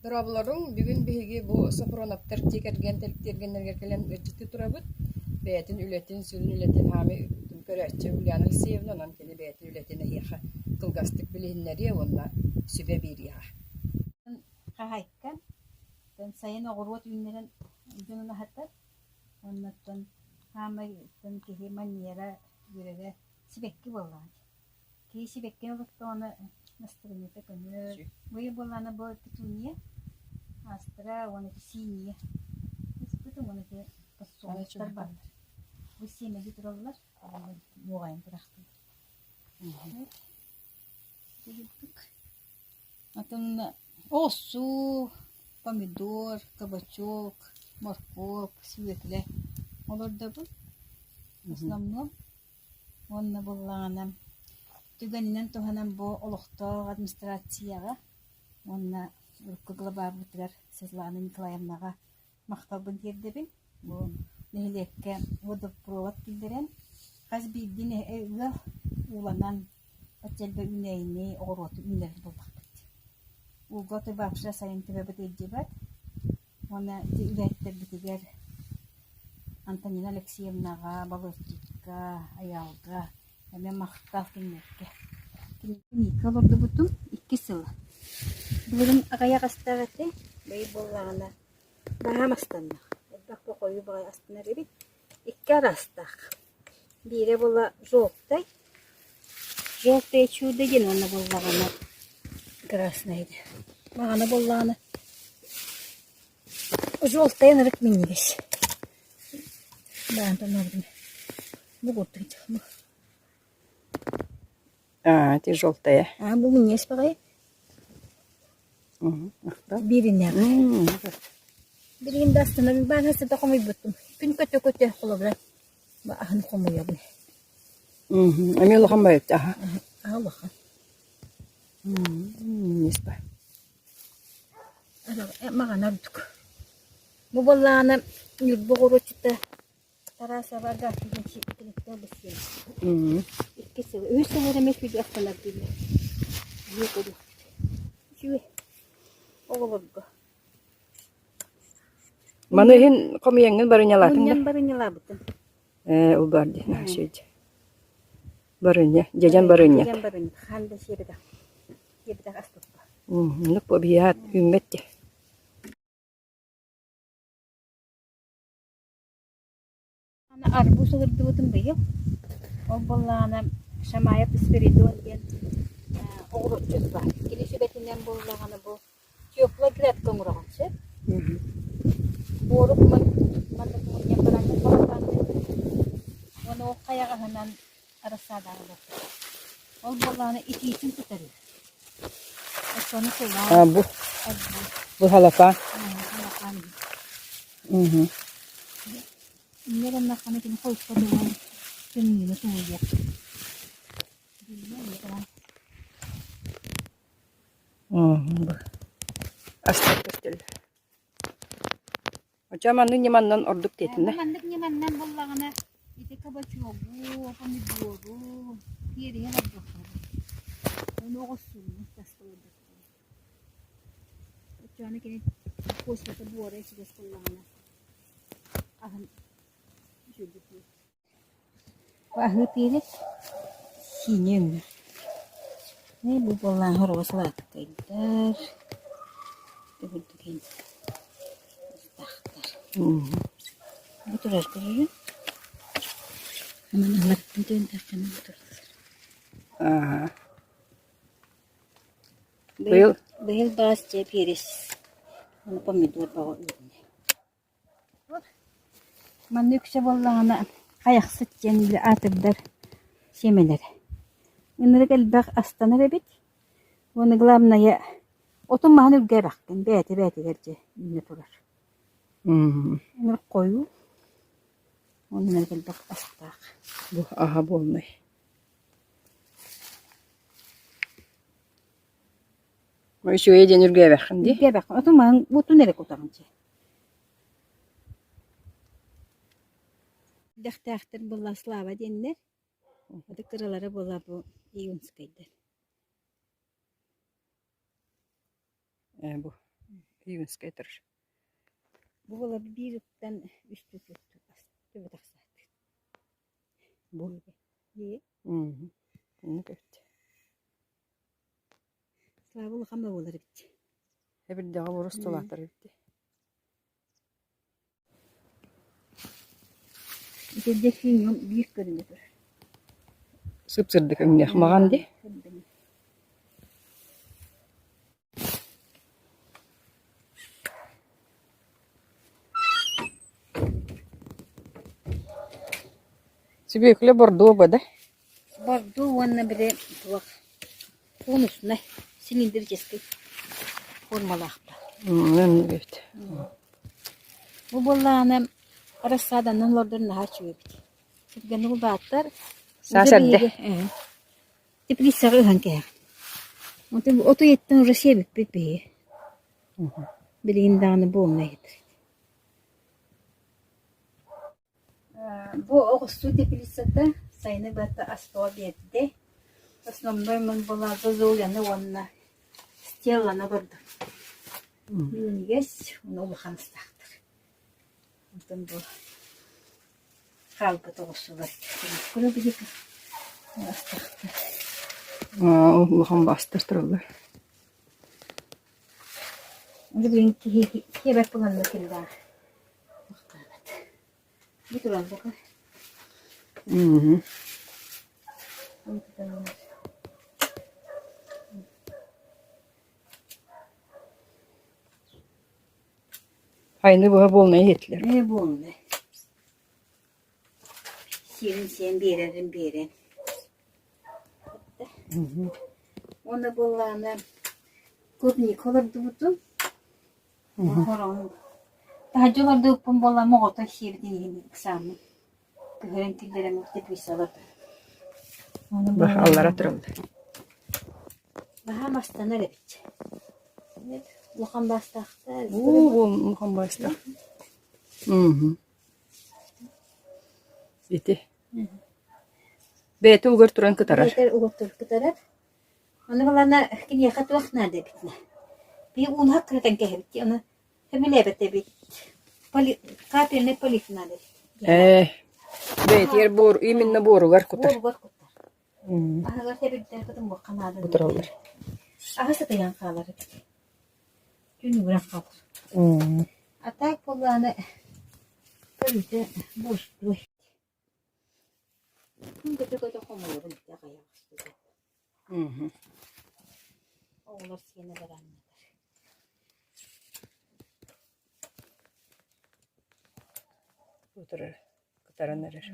Дорооболоруҥ, бүгүн биһиги бу Сопруновтар дьиэ кэргэн тиэргэннэригэр кэлэн ыалдьыттыы турабыт. Бэйэтин үлэтин, сүрүн үлэтин хаамыы көрөөччү Ульяна Алексеевна, онон кини бэйэтин үлэтин эһиэхэ кылгастык билиһиннэриэ уонна сүбэ биэриэҕэ. Хаһаайка сайын оҕуруот үүннэрэн дьонун аһатар уонна хаамай киһи манньыйара, үөрэрэ сибэкки буоллаҕа дии. Киһи сибэккини олортоҕуна настырыанньата көнөр. Быйыл буоллаҕына бу петуния, астра уонна ити синия ыспытым уонна ити подсолнухтар бааллар. Бу сиэмэги тураллар, буоҕайан турахтыыллар. Ити курдук. Атын оҕурсуу, помидор, кабачок, моркуоп, свеклэ олордобун. Основном Уонна буоллаҕына түгэнинэн туһанан бу олохтоох администрацияҕа уонна урукку главабытыгар Светлана Николаевнаҕа махталбын тиэрдэбин. Бу нэһилиэккэ водопровод киллэрэн хас биирдии ыал ууланан бачча элбэх үүнээйини, оҕуруоту үүннэрэр буоллахпыт. Ууга вообще сайын төбөбүт ыалдьыбат уонна ити үлэһиттэрбитигэр Антонина Алексеевнаҕа, Балыктикка, Айаалга эмиэ махтал кинилэргэ. Кинигэ олордубутум икки сыл. Былырыын аҕыйах астаах этэ, быйыл буоллаҕына баһаам астанна. Элбэх бу хойуу баҕайы астанар эбит. Икки араастаах. Биирэ буола желтай, желтое чудо диэн уонна буоллаҕына красное диэн. Маҕана буоллаҕына Желтая ынырык минньигэс. Бу курдук Аа, ити желтая. Аа, бу минньигэс баҕайы. Биириннээх. Билигин да астынан бааһына сыта хомуйбуттум. Күн көтө-көтө холобура аһын хомуйабын. Эмиэ улахан байыт аһа. Аһа улахан. Минньигэс ба. Маҕана ордук. Бу буоллаҕына Ньурба оҕуруотчута Тарасова Агафья диэн Икки сыл, үһүс сыл эрэ эмэ үчүгэй ахтанар дииллэр. Эмиэ көрүөхпүт. Үчүгэй. Оҕолорго. Маны иһин хомуйаҥҥын барынньалаатыҥ да? Мунньан барынньалаабытым. Ээ, ол баар дии, наһаа үчүгэй. Барынньа, дьэдьэн барынньа. Дьэдьэн барынньа. Хаан да сиэбэтэх. Сиэбэтэх ас туппа. Оннук бу биһиэхэ үүммэт дии. Аны арбуз олордубутум быйыл. Ол буоллаҕына Шамаев Спиридон диэн оҕуруотчут баар. Кини сүбэтинэн буоллаҕына бу теплай грядка оҥороҕун сөп. Буору маннык мунньан бараҥҥын балапааннык уонна ол хайаҕаһынан арассаадаҕа олордор. Ол буоллаҕына итиитин тутарыы. Оччону сылаас А, бу арбуз. бу халапаан. Халапаан Мгм. Инньэ гыннаххына кини хойукка дылы тымныыны тулуйуох. Билинэ инньэ гынан Мгм. Астык көстөллөр. Оччо маннык ньыманнан ордук диэтиннэ. Бу маннык ньыманнан буллаҕына ити кабачогу, помидору переһин ордуохтара. Ону оҕурсууну таска олордохторо. Оччоҕуна кини почвата буора ичигэс буоллаҕына аһын үчүгэйдик Аһыы перец синий өҥнөөх. Ээ бу буоллаҕына хоруо салаатыкайдар курдук астаахтар. Бу турар көрөрүн манан ыларыттан түөнтэххинэ бу тураллар. Аа. Быйыл быйыл баас дьэ перец уонна помидор бөҕө үүннэ. Манна үксэ буоллаҕына Хайахсыт диэн аатырдар сиэмэлэрэ. Ынырык элбэх астанар эбит уонна главное отун маһын үргээбэххин бэйэтэ бэйэтигэр дьэ үүнэ турар. Ынырык хойуу уонна ынырык элбэх астаах. Бу аһа буолнай. Үчүгэйэ диэн үргээбэххин дии. Үргээбэххин отун маһын отун эрэ кутаҕын дьэ. Дэхтээхтэр буолла Слава диэннэр, аты кыралара буолла бу Июнскайдар. Ээ бу. Июньскай турар. Бу буола биир ыттан үс төбө тахсаат. Бу Дии. Оннук эбит. Слава улахан да буолар эбит. Эбирдэҕэ боростулаатар эбит. Итиннэ финьон биир көрүҥэ турар. Сып-сырдык өҥнөөх маҕан дии. Сүбүөкүлэ бордуо да? Бордуо уонна били туох конуснай цилиндрическэй формалаахтар. Оннук эбит. Бу буоллаҕына рассаданан олордор наһаа үчүгэй эбит. Сиргэни улааттар Саас эрдэ. Теплицаҕа ыһан кэһэҕин. Онтон от ыйыттан уже сиэбиппит биһиги. Билигин даҕаны буолунай этэр. Бу оҕурсуу теплицата сайыны быһата ас-тоҕо биэрдэ. Основной мын буолла зозуляны уонна стелланы олордум. Минньигэс уонна улахан астаахтар. Онтон бу хаалбыт оҕурсулар астаахтар. Улахан баастар тураллар. Билигин киһи сиэбэт буоланнар кимнээх Бу туран бука. Айны быһа буолнай иһиттилэр. Ээ буолнай. Сиэрин сиэн биэрэрин биэрэн. Уонна буоллаҕына клубника олордубутум. Таһырдьа олордубуппун буолла моҕотой сиэбитин иһин ыксааммын көһөрөн киллэрэн теплица олордум. Аллара тураллар. Баһаам астанар эбит. Улахан баастаахтар. Уу, улахан баастаах. Ити. Бэйэтэ угар туран кытарар. Бэйэтэ угар туран кытарар. Ону ылана киниэхэ туох наада эбитинэ. Биһи уунаһа кырытан кэһэбит дии, ону сөбүлээбэт эбит. Поли капельный полив наада эбит. Ээ, бэйэтигэр буор, именно буоругар кутар. Буоругар кутар. Аһыгар тэбирдэр кытыммыхха наада. Кутараллар. Аһы сытыйан хаалар эбит. Түүнүгүрэн хаалар. А так буоллаҕына көрүүтэ буостуой. Күн көтө-көтө хомуйабын ити аҕыйах Оҕолор сиэнэ бараннар. Утары кытаран эрэр.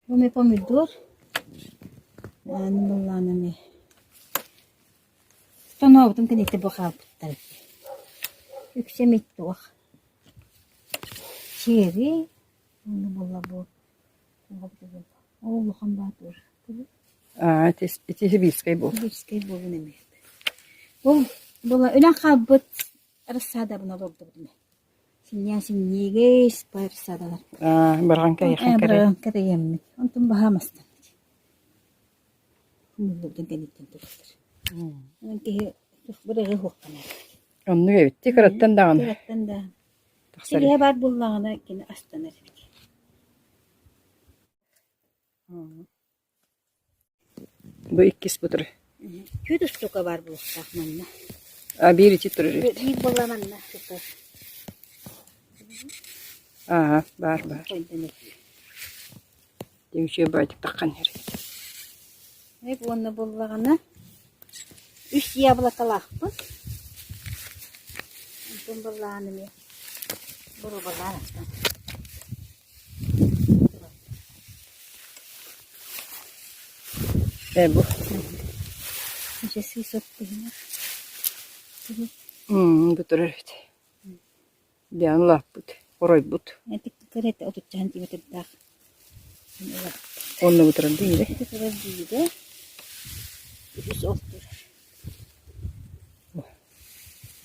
Бу эмиэ помидор, аны былаан эмиэ тонообутум кэнниттэн бу хаалбыттар үксэ эмиэ туох черри уонна буолла бу ол улахан баатыр Аа ити ити сибиирскэй буол. Сибиирскэй буолун эмиэ. Ол була өлөн хаалбыт рассадабын олордубутум Синньээн синньиэгэй рассадалар. Аа барҕаҥка эйиэхэ кэрэ. Барҕаҥка тэйэммит. Онтон баһаам астаммыт. Хомуллубутун кэнниттэн турбуттар. Онон киһи бырыгы уһуохханар. Оннук эбит. Ти кыраттан даҕаны. Кыраттан даҕаны. Силиһэ баар буоллаҕына кини астанар эбит. Бу иккис бутур. Түөрт устуука баар буолуохтаах манна. А биир ити турар эбит. Биир буолла манна сытар. Аа, баар баар. Үчүгэй баайдык таххан иһэр. Эп уонна буоллаҕына үс яблокалаахпын. Онтон буоллаҕына эмиэ боруобалаан астан. Ээ бу Дьэ сыыс от быһыылаах. Бу турар эбит. Диан улааппыт, оройбут. Кырата отуччаһан тиийбэтэрдээх. Онно бу турар диирэ. Ити турар диирэ. Үс ол турар.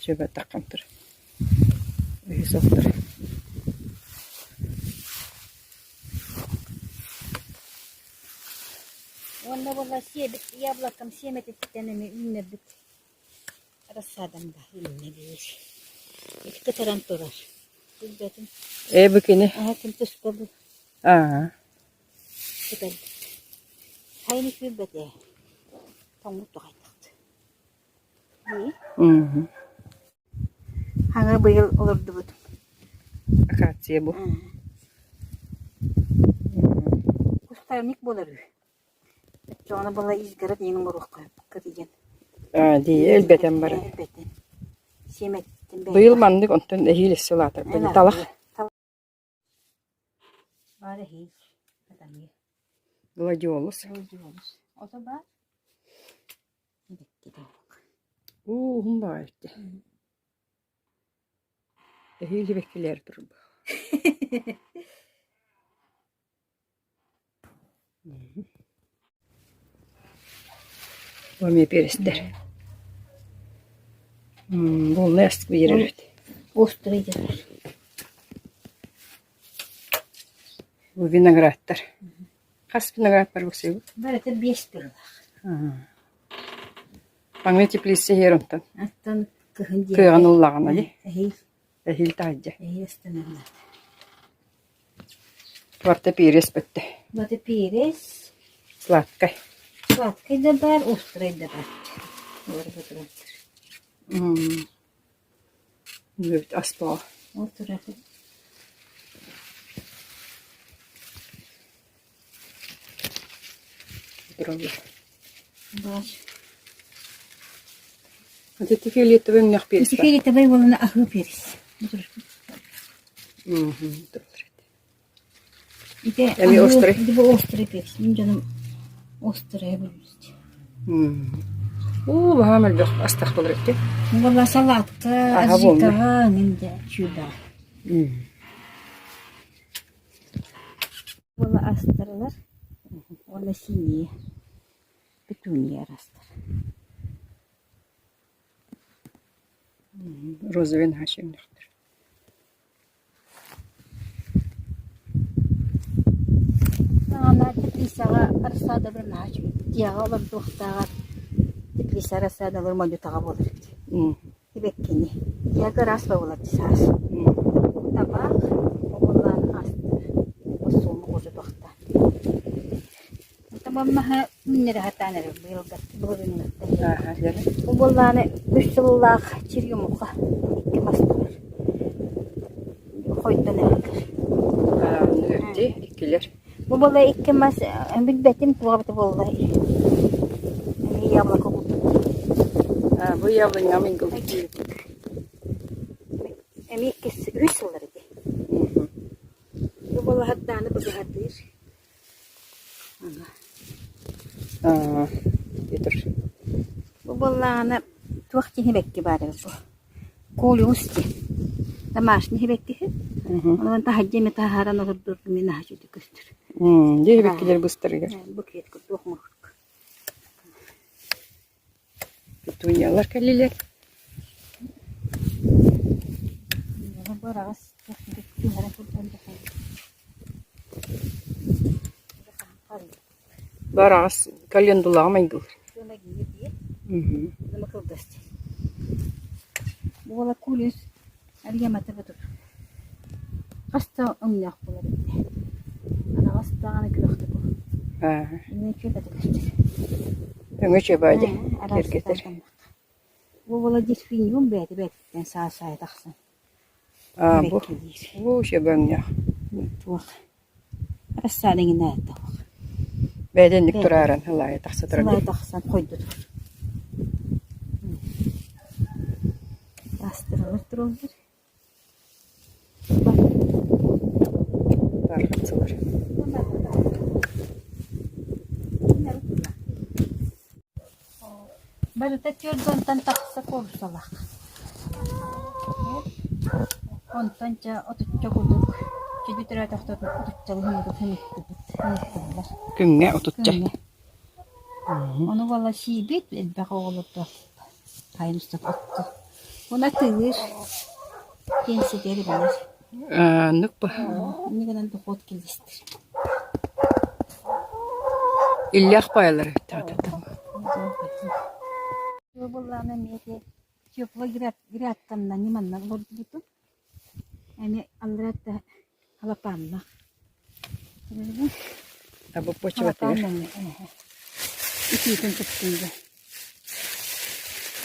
Сөбө таххан тур. Үһүс ол тур. Уонна Онно буолла сиэбит яблоком сиэмэтиттэн эмиэ үүннэрбит рассадам да үүннэ биир. Ити кытаран турар. Билбэтим. Ээ бу кини. Аһа ким туспа бу. Аа. Кытарбыт. Хайны сүүрбэт ээ. Тоҥмут туҕайдахт. Мм. Хаҥа быйыл олордубут. Акация бу. Кустарник буолар үһү. Оччоҕуна буола изгород иҥин оҥоруохха кытыйан. Аа дии элбэтэн баран. Элбэтэн. Сиэмэттэн Быйыл маннык онтон эһиил өссө улаатар. Талах. Баар эһиил. Атаҥыы. Гладиолус. Гладиолус. Ото баар. Уу уһун баҕайы эбит Эһиил сибэккилээр турбут. Бу эмиэ перестэр. Буолла астык биэрэр эбит. Острый дьахтар. Бу виноградтар. Хас виноград бар буксуйбут? Барыта биэс тыллаах. Маҥнай теплица иһэр онтон. Оттон кыһын диэн. Кыаҕын ыллаҕына дии. Эһиил. Эһиил таһырдьа. Эһиил ыстанарна. Барыта перец бүттэ. Барыта перец. Сладкай. Сладкай да баар, острай да баар. Олор бутураттар. Үөбүт ас бөҕө. Ол турар. Тураллар. Баар. Ити фиолетовый өҥнөөх перец Ити фиолетовый буолана аһыы перец. Ити Эми острый. Ити бу острый перец. Мин дьонум острый булбут. Уу, баһаам элбэх астах болар эбит. Буолла салатка, аджикаҕа, нинде чудо. Буола астарылар уонна синие, петуния арастар. Розовый наһаа үчүгэйдэр. Саҕана теплицаҕа рассадалар наһаа үчүгэй. Дьиэҕэ олордуохтааҕар теплица рассадалар модьутаҕа буолар эбит. Сибэккини. Дьиэгэ ыраас буолар дии саас. Табаах, оҕолоон астар. Суома курдук Тамаммаһа үүннэрэ сатаан эрэр быйылгы былырыыҥҥыттан. Бу буоллаҕына үс сыллаах черемуха икки мас турар. Хойдон эрэр. Иккилэр. Бу буолла икки мас билбэтим туох эбитэ буолла. Эмиэ яблоко курдук. Бу яблоня мингылбыт. Эмиэ иккис үс сыллар ити. Бу буолла дааны быгыһатыыр. Бу буоллаҕына туох диэн сибэкки баар эбит бу? Колиус диэн. Домашний сибэккиһи. Онон таһырдьа эмэ таһааран олордорго мин наһаа үчүгэй көстөр. Дьэ сибэккилэр быстарыгар. Букет курдук оҥоһук. Петуниялар кэллилэр. Бараҕас календулаҕа майгылыр. Буола кулис Арыйамата бутур. Хас да өҥнөөх буолар эбит. Араҕас даҕаны күөх да буолар. Аа. Иннин үчүгэй көстөр. Өҥө чөбөө дии киэргэтэр. Бу буола дельфиниум бэйэтэ бэйэтиттэн саас-саайа тахсан. Аа бу бу чөбө өҥнөөх. Туох Рассада иҥин ааттаах. Бэйэтэ инник турааран ылаайа тахса турар Сылаайа тахсан хойдо турар. Астыралар тураллар. Бархатсылар. Барыта түөрт уонтан тахса куурусалаах. Онтон дьэ отучча курдук чөйбү төрөөтөхтөрүнэ отуччалыы ыҥыртыллар. Күҥҥэ отучча. Күҥҥэ. Ону буола сиибит элбэх оҕолордоох сайын устата окко. Уонна атыылыыр пенсия билэр. Оннук бу. Инньэ гынан дохуот киллэстэр. Иллээх баайалар эбит Буоллаҕына эмиэ ити теплай грядканнан ньыманнан олордубутум. Эмиэ аллараа халапааннаах. Бу почватыгар. Итиитин туттум дьэ.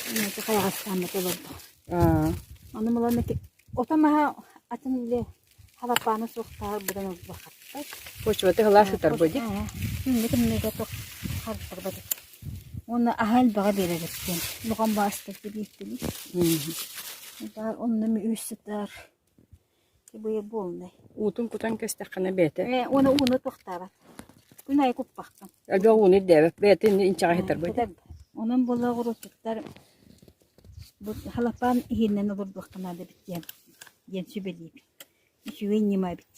Эмиэ хайаҕастааммыт олордо. Ону булан ити ото маһа атын илэ халапаана суохтааҕар быдан улахаттар. Почвата сылаас сытар бу дии. Күҥҥэ тымныыга туох хардарбат Уонна аһа элбэҕи биэрэр эбит Улахан баастар бииртилик. Онно үс сытар. Быйыл буолунай. Уутун кутан кэстэххинэ бэйэтэ. Ээ, уонна ууну туохтаабат. Күн аайы куппаххын. Элбэх ууну ирдээбэт. Бэйэтэ инчэҕэ сытар бу. Онон буолла оҕуруотчуттар бу халапаан иһинэн олордуохха наада эбит диэн диэн сүбэлиибин. Үчүгэй ньыма эбит.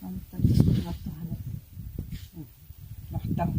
Онтон туспутугар туһанар. Махтал.